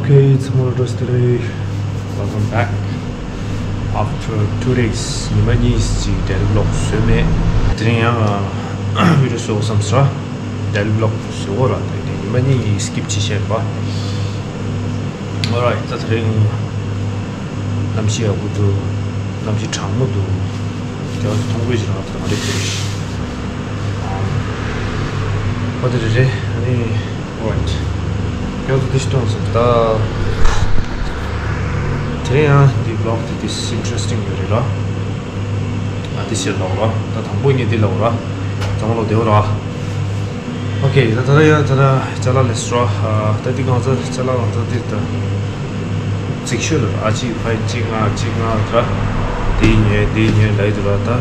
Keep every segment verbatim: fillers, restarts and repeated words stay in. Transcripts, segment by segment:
Hey, it's more Roastery. Welcome back. After two days, ཉི་མ་གཉིས་ཅིག་daily vlog བཟོས་མེད། དེ་རིང་ཡང་video བཟོ་བསམ་སོང་། daily vlog བཟོ་དགོས་ར། དེ་ཉི་མ་གཉིས་skip བྱེད་ཤེས་པ། Alright, ད་དེ་རིང་གནམ་གཤིས་ཡག་པོ་འདུག་གནམ་གཤིས་གྲང་མོ་འདུག་རྒྱ་མཐོང་གོས་ཅིག་རང་དང་རེད་དེ། ཨ་དེ་རེད་རེད། ཨ་ནི། Alright. ཡོད་དེ་ཤི་ཏོང་སོང་ད། དེ་རིང་ཡང་འདི་vlog དེ་this interesting ཡོད་རེད་ར། ཨ་འདི་ཕྱིར་ལོག་ར། ད་དང་པོ་ངས་འདི་ལོག་ར། ཚང་མ་ལོག་བདེ་བོ་ར། Okay, ད་ད་ཡ་ད་ད་ཅ་ལག་ལས་སོ། ཨ་ད་འདི་གང་ཚ་ཅ་ལག་གང་ཚ་འདི་ད། རྫིག་ཤོས་ལ་ཨ་གཅིག་ཕ་གཅིག་ང་གཅིག་ང་ད། འདི་ཉོས་འདི་ཉོས་ལབ་འདུག་ར་ད།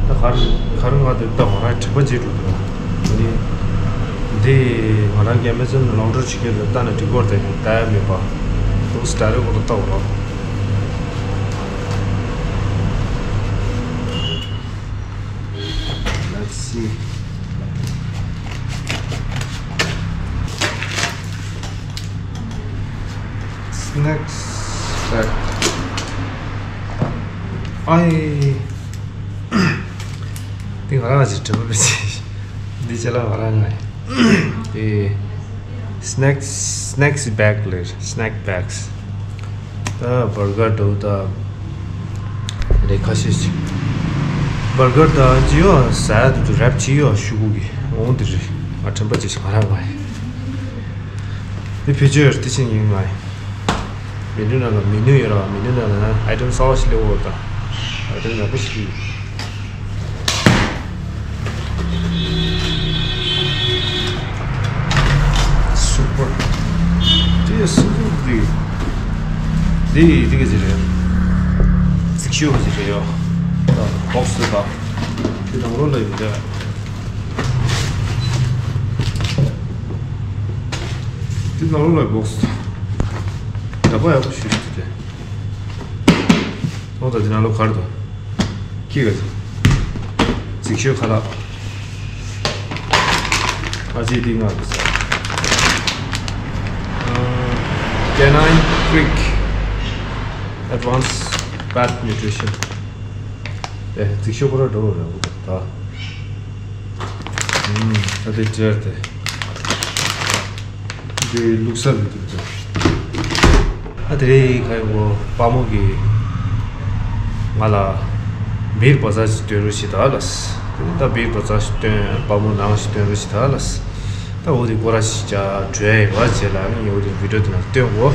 ད་གར་གར་ང་དེ་ད་ང་རང་དྲན་པ་བརྗེད་འགྲོ་འདུག་ར། འདི་འདི་ང་རང་གི་Amazon ལ་ལོང་ཌར་བྱེད་མཁན་ལ་ལྟ་ན་འགྲིག་གོ་རེད། ད་ལྟ་ཡ་མེད་པ། འདུག་སེ་direct ཁོ་ལ་ལྟ་འོ་ར། Let's see. Snacks pack. ཨའི། འདི་ང་རང་ཅིག་དྲན་པ་མེད་ཅིག་འདི་ཅ་ལག་ང་རང་ང་ཡིན། དེ་snacks snacks bag ལེར། snack bags. ད་burger འདྲ་བོ་ད་རེད། ཁ་ཤས་ཤིག burger ད་ཅི་ཡོད་ཟ་ཡ་དུ་དུ་wrap བྱེད་ཡོད་ཤུ་གུ་གི་འོང་དེ་རེད། ང་དྲན་པ་ཅིག་ང་རང་ང་ཡིན། འདི་བེད་སྤྱོད་ཡོད་རེད། དེ་ཕྱིན་ཡིན་ང་ཡིན། མེ་ནུ་ནང་ལ་མེ་ནུ་ཡོད་ར། མེ་ནུ་ནང་ལ་item བཟོ་བ་ཞིག་སླེབས་འོ་ད། item ཡག་པོ་ཞིག་ཡོད། Super. དེ་སུ་འདི། འདི་འདི་ག་ཅི་རེད། རྫིག་ཤོས་ག་ཅི་རེད་ཡོ། ད་box དེ་ད། དེ་ནང་ལོགས་ལ་ཡོད་རེད། དེ་ནང་ལོགས་ལ་box། འདྲ་པོ་ཡག་པོ་ཞིག་རེད་དེ། ཨོ་ད་འདི་ནང་ལོགས་ག་རེ་འདུག་ཁྱི་ག་ཅི། རྫིག་ཤོས་ཁ་ལག་ཨ་ཅེ་འདི་ང་གི་ས། Canine Creek Advanced Pet Nutrition. ཨེ་རྫིག་ཤོས་ཁོ་ར་འགྲོ་རོགས་རེད་འོ་ད། ད་དེ་སྤྲེལ་དེ། དེ་ལུག་ས་ལུག་དེ་ཚོ། ཨ་དེ་རེད། ཁ་ཡོང་གོ་པ་མོ་གི་ང་ལ་བིར་བ་ཙ་ཞིག་སྟོན་རོགས་ཞེས་ད་ལ། དེ་ནི་ད་བིར་བ་ཙ་ཞིག་སྟོན། པ་མོ་ནང་ཞིག་སྟོན་རོགས་ཞེས་ད་ལ། ད་འོ་དེ་སྐོར་ར་ཞིག་བྱ་བྲོས་ཡིན་བ་བྱས་ལ་ནི་འོ་དེ་video དེ་ནང་སྟོན་གོ།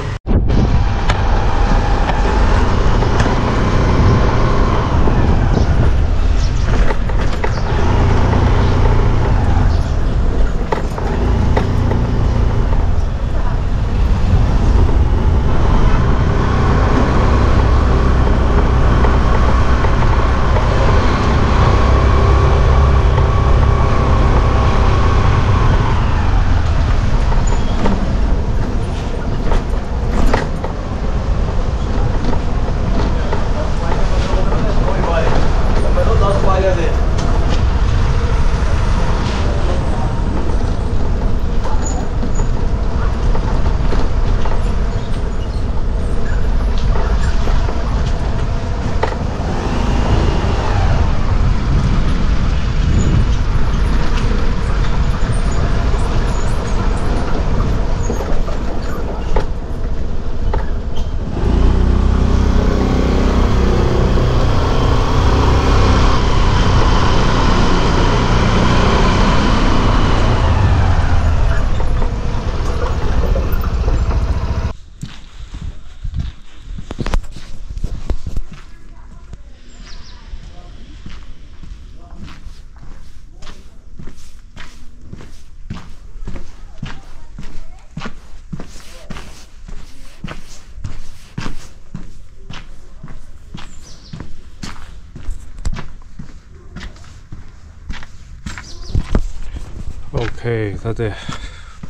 ཨོ་ཁེ། ད་དེ་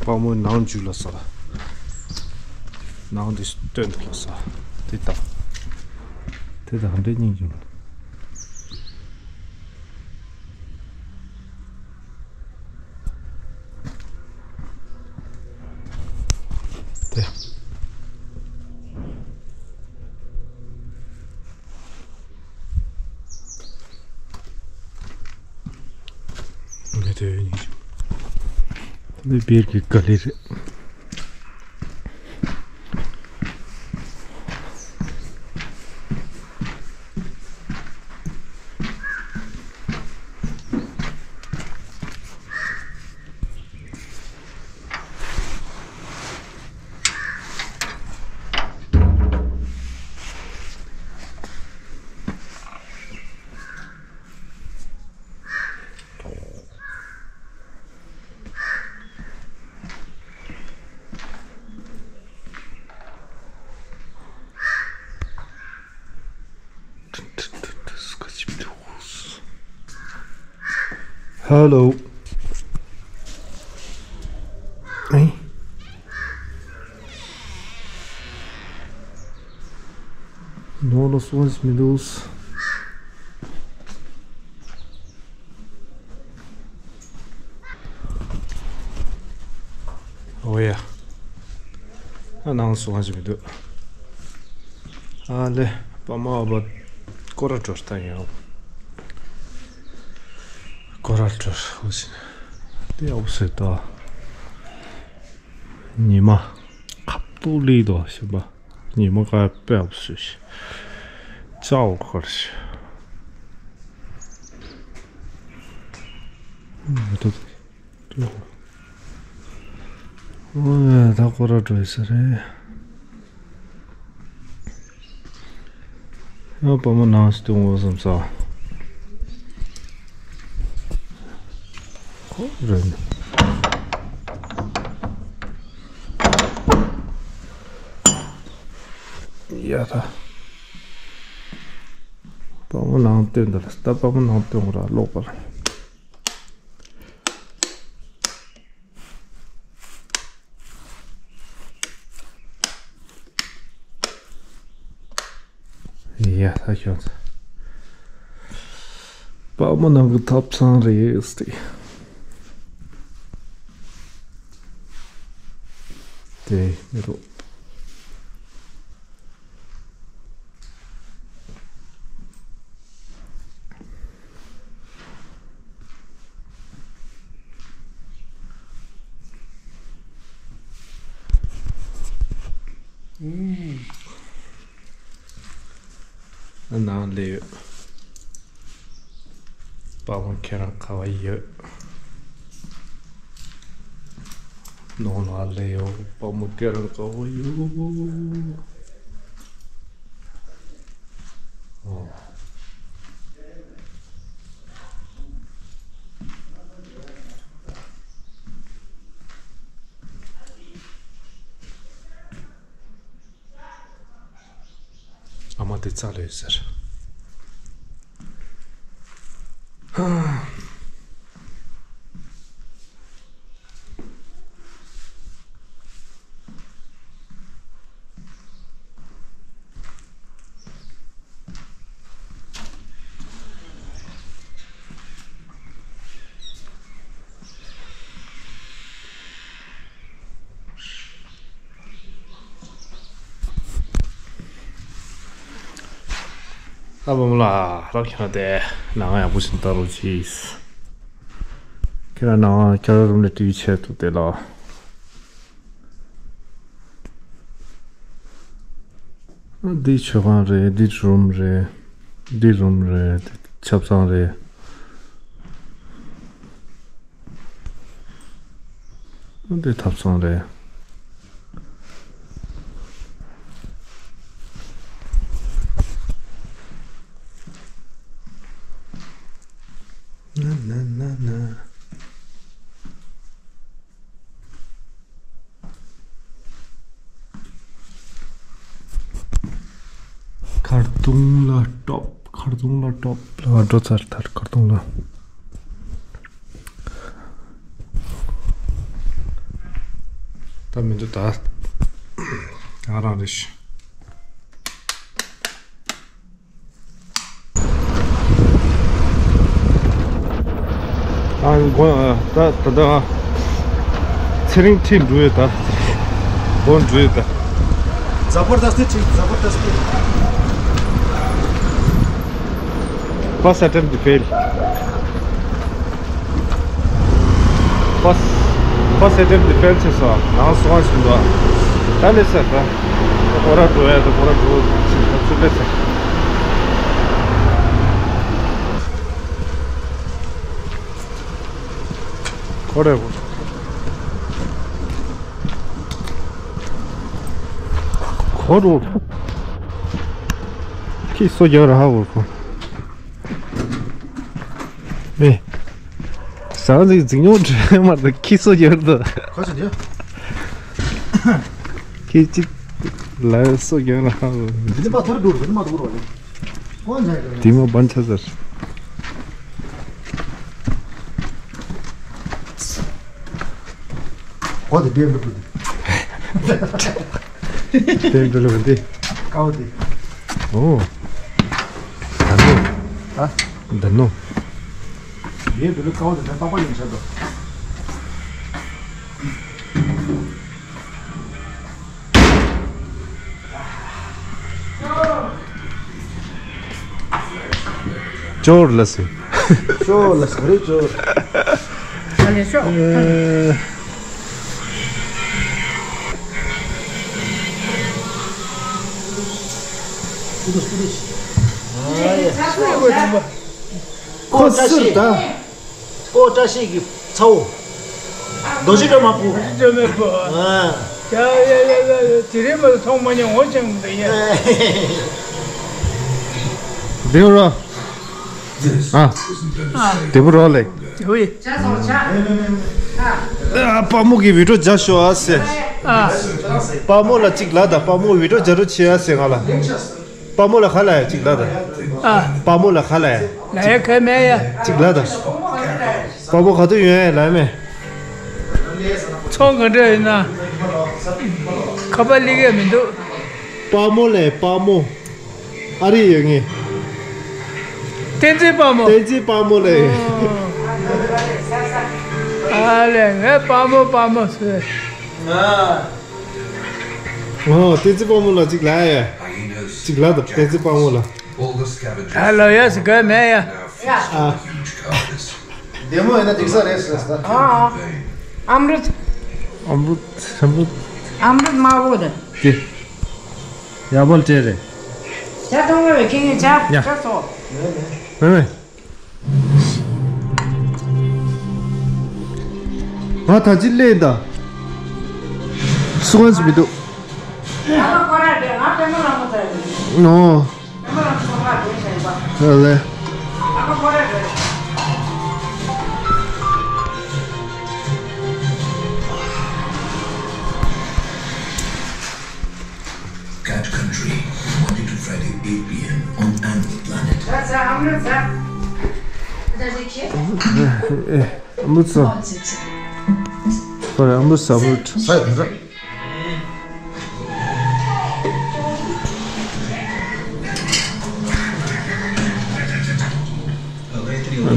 པ་མོ་ནང་འཇུག་ལ་ས། ནང་དེ་སྟོན་དུ་ལ་ས། དེ་དང་། དེ་དང་འདྲེ་སྙིང་འཇུག་དེ། འདི་སྦིར་གྱི་ག་ལེ་རེད། Hello. Hey. No los ones me dos. ཨོ་ཡ། ཨ་ནང་སོང་ཞིག་མི་འདུག་ཨ་ལེ། པ་མ་བ་སྐོར་ར་འགྲོ་ད་ཡང་། སྐོར་ར་འགྲོ་འུ་ཟིན། དེ་ཨུ་སེ་ད། ཉི་མ་ཁ་ཏུ་ལི་དོ་ཞིག་པ། ཉི་མ་ཀ་པེ་ཨུ་སུ་ཤི། ཅའོ་ཁར་ཤི། ཨོ་ད་ཁོ་ར་འགྲོ་ཡི་ས་རེད། ཡང་པ་མོ་ནང་སྟོང་བོ་བསམ་ས། ཁོ་རེད། ཡ་ད། པ་མོ་ནང་སྟོན་ད་ལ་ད་པ་མོ་ནང་སྟོན་ར་ལོག་པར། ཡ་ད་ཤོད། པ་མོ་ནང་གི་ཐབ་ཚང་རེད་ཟེར། དེ་མི་རུ། ཨ་ནང་ལས་ཡོད། པ་མོ་ཁྱེད་རང་ག་བ་ཡོད། ནོར་ལ་ལས་ཡོད། པ་མོ་ཁྱེད་རང་ག་བ་ཡོད། ཨོ། ཨ་མ་དེ་རྩ་ལ་ཡོད་ཟེར། ཨ་བམ་ལ་རབ་ཁྱོད་དེ་ནང་ཡག་པོ་ཞིག་ལྟ་རོགས་གྱིས། ཁྱེད་རང་ནང་ཁྱེད་རང་རུམ་ལ་ཊི་ཝི་ཆེད་དུ་དེ་ལ། འདི་མཆོད་ཁང་རེད། འདི་རུམ་རེད། འདི་རུམ་རེད། འདི་ཆབ་གསང་རེད། འདི་ཐབ་ཚང་རེད། ན་ན་ན་ན། མཁར་གདོང་ལ་ཊོབ། མཁར་གདོང་ལ་ཊོབ་ལ་འགྲོ་ཚར་ཐར་མཁར་གདོང་ལ། ད་མི་འདུག་ད་ང་རང་རེད་ཤི། ཨ་མགོ་ད་ད་ད་ཚེ་རིང་ཁྲིད་འགྲོ་ཡོད་ད། མགོ་འགྲོ་ཡོད་ད། जबरदस्ती ठीक, जबरदस्ती। First attempt fail. First. ཁོ་སེ་ཊེབ་ཌི་ཕེན་སི་ཟེར་སོང་། ནང་སོང་བ་ཞིག་འདུག་ད་ལས་ཟེར་ད། ཁོ་ར་འགྲོ་ཡ་ད་ཁོ་ར་འགྲོ་ཞིག་ད་ཚུར་ལས་ཟེར། ཁོ་རེ་ཁོ་རོ། ཁྱི་སོ་རྒྱག་ར་ཧ་གོ་ཁོ། ཨེ། ཟ་ཟིག་འཛིང་ཉོ་དྲི་མ་དང་ཁྱི་སོ་རྒྱག་དོ། ཁོ་ཚོ་འདི། ཁྱི་གཅིག་ལ་སོ་རྒྱག་ར་ཧ་གོ། འདི་མ་ཐར་འགྲོ་རུ་འདི་མ་འགྲོ་རུ་ཡ། དེ་མོ་བན་ཆ་ཟེར། གོ་དེ་བེམ་འགྲོ་འགྲོ་དེ། བེམ་འགྲོ་འགྲོ་དེ། ཀའོ་དེ། ཨོ། ད་ནོ། ཨ། ད་ནོ། བེམ་འགྲོ་འགྲོ་ཀའོ་དེ་ད་པགས་པ་ཡིན་ཆ་དོ། ཅོར་ལ་སི། ཅོར་ལ་སི་རེད་ཅོར། ཨ་ལེ་ཤོག་ཁོ་སུར་ད། ཨོ་བཀྲ་ཤིས་ཀྱི་ཚ་བོ། རྡོ་རྗེ་སྒྲོལ་མ་བུ། རྡོ་རྗེ་སྒྲོལ་མ་བུ། ཨ། ཡ་ཡ་ཡ་ཡ། དེ་རིང་མ་མཐོང་མ་མྱོང་འོ་ཅང་འདི་ཡ། བདེ་རོ། ཨ། བདེ་པོ་རོ་ལེ། བདེ་པོ་ཡིན། ཨ། དཔའ་མོ་གི་བི་ཌིའོ་རྒྱག་ཤོག་ཨ་སེ། ཨ། དཔའ་མོ་ལ་གཅིག་ལབ་དང་། དཔའ་མོ་བི་ཌིའོ་རྒྱག་རོགས་བྱེད་ཨ་སེ་ང་ལ། དཔའ་མོ་ལ་ག་ལབ་ཡ་གཅིག་ལབ་དང་། ཨ། དཔའ་མོ་ལ་ག་ལབ་ཡ། ལབ་ཡ་ག་མེད་ཡ། གཅིག་ལབ་དང་། དཔའ་མོ་ག་དུས་ཡོང་ཡ་ལབ་མེད། ཚོང་ག་འདྲ་ཡིན་ན། ཁ་པར་ལི་ག་མི་འདུག་དཔའ་མོ་ལས་དཔའ་མོ། ཨ་རི་ཡོད་ངེས། བསྟན་འཛིན་དཔའ་མོ། བསྟན་འཛིན་དཔའ་མོ་ལས། ཨ་ལས་ངས་དཔའ་མོ་དཔའ་མོ་ཟེར། ཨོ། བསྟན་འཛིན་དཔའ་མོ་ལ་གཅིག་ལབ་ཡ། གཅིག་ལབ་དང་བསྟན་འཛིན་དཔའ་མོ་ལ། ད་ལོ་ཡ་ཟི་ག་མེད་ཡ། ཨ། བདེ་མོ་ཡིན་ན་འགྲིག་ས་རེད་ཟེར་ཟེར། ཨ་ཨ། ཨམ་རུད། ཨམ་རུད་ཨམ་རུད། ཨམ་རུད་དམར་པོ་དང་། དེ། ཡག་པོ་སྤྲད་རེད། ཇ་གཏོང་གི་རེད་ཁྱེད་ཀྱིས་ཇ། ཡ། ཇ་ཚོ། མེད་མེད། ང་ད་ཅི་སླེབས་ད། སུ་གང་ཞིག་མི་འདུག་ཨ་མ་ཁོ་ར་དེ་ང་པད་མ་ལ་མོ་ད་ཡིན། ནོ། པད་མ་ལ་མོ་ང་དེ་ཡིན་པ། ཨ་ལེ། ཨ་མ་ཁོ་ར་དེ། Cat Country, Monday to Friday, eight p.m. on Animal Planet. ཨ་མ་ཚ། ཁོ་རེ་ཨ་མ་ཚ་བུད།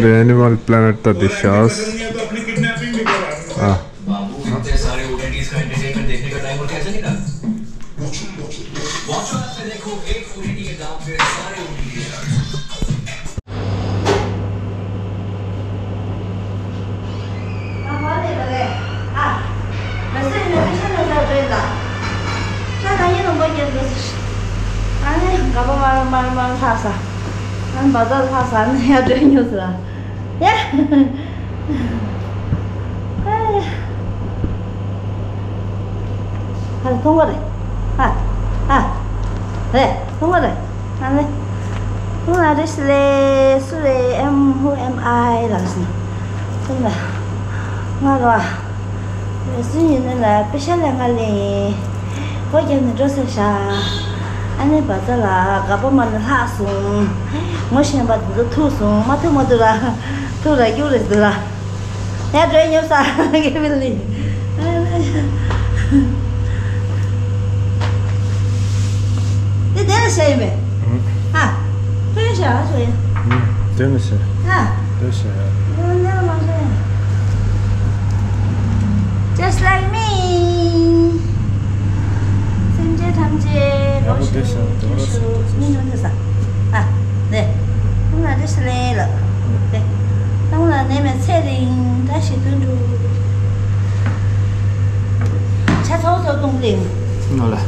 རེ་Animal Planet ད་དེ་ཤག་ཨ། बाबू, इतने सारे ओटीटीज का एंटरटेनमेंट देखने का टाइम और कैसे निकाल? वॉचो ऐप पे देखो, एक ओटीटी के दाम पे सारे ओटीटी। ཨ་ནི་ག་པ་མར་མར་མར་ལྷག་ས། ཨ་ནི་བ་ཛར་ལྷག་ས། ཨ་ནི་ཡར་འགྲོ་ཉོ་ས། ཡ། ཨ་ཡ། ཨ་རེ་མཐོང་གི་རེད། ཨ། ཨ། རེད་མཐོང་གི་རེད། ཨ་ནི། ཁོང་ལ་རེ་ཞིག་ལས་སུ་རེད། Am who am I ལགས་སོ། ཁོང་ལ། ང་རོ། རེ་སུ་ཡིན་ནི་ལ་པེ་ཤ་ལ་ང་ལས། ཁོ་རྒྱབ་ནས་འགྲོ་ཟེར་ཤག་ཨ་ནི་བ་ཛར་ལ་ག་པ་མར་ནས་ལྷག་སོང་། ངོ་ཤེས་པ་དེ་ཚོ་ཐུག་སོང་། མ་ཐུག་མ་ཐུག་ར། ཐུག་ར་རྒྱུག་རེད་འདུག་ར། ཡ་འགྲོ་ཉོ་ས་གེ་བི་ལི། དེ་དེ་ལ་བཤད་ཡིན་པས། ཨ། ཕན་བཤད་ཨ་ཚོ་ཡིན། དེ་ལ་བཤད། ཨ། དེ་བཤད་ཡ། དེ་ལ་མ་བཤད་ཡ། Just like me. སེམས་ཅན་ཐམས་ཅད་ཡག་པོ་བསྡད་ཤག་དེ་བ་ར་སུ་དེ་སུ་མི་ཉུང་ཐུབ་ས། ཨ། དེ། ཁོང་ལ་དེ་སུ་ལེ་ལ། དེ། ཁོང་ལ་ནད་མེད་ཚེ་རིང་བཀྲ་ཤིས་དོན་གྲུབ། ཚོགས་གཙོ་གདོང་གླིང་། ཨོ་ལེ།